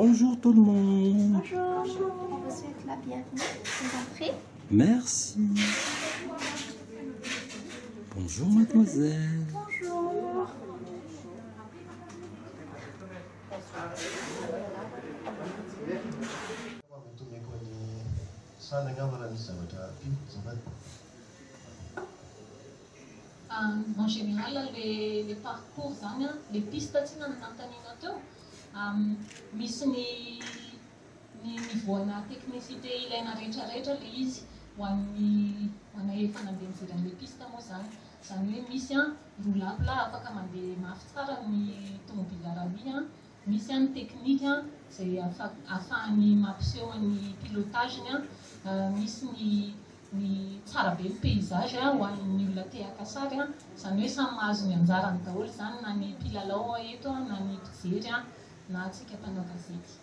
Bonjour tout le monde. Bonjour, on vous souhaite la bienvenue. Vous entrez. Merci. Bonjour mademoiselle. Bonjour. Mety omeko an'i Sana angamba raha misy zavatra ampiako azafady. En général le le parcours zany an, le piste tsinona no nanontanianao teo, misy ny ny niveau-na technicité ilaina rehetra rehetra le izy ho an'ny ho anay efa nandeha nijery an'le piste moa zany. Izany hoe misy an roulable afaka mandeha mafy tsara ny tomobile rallye an, misy an ny technique an izay ahafahany mampiseho ny pilotage-ny an, misy ny ny tsara be ny paysage ho an'ny olona te haka sary an, izany hoe samy mahazo ny anjarany daholo izany na ny mpilalao eto na ny mpijery na antsika mpanao gazety.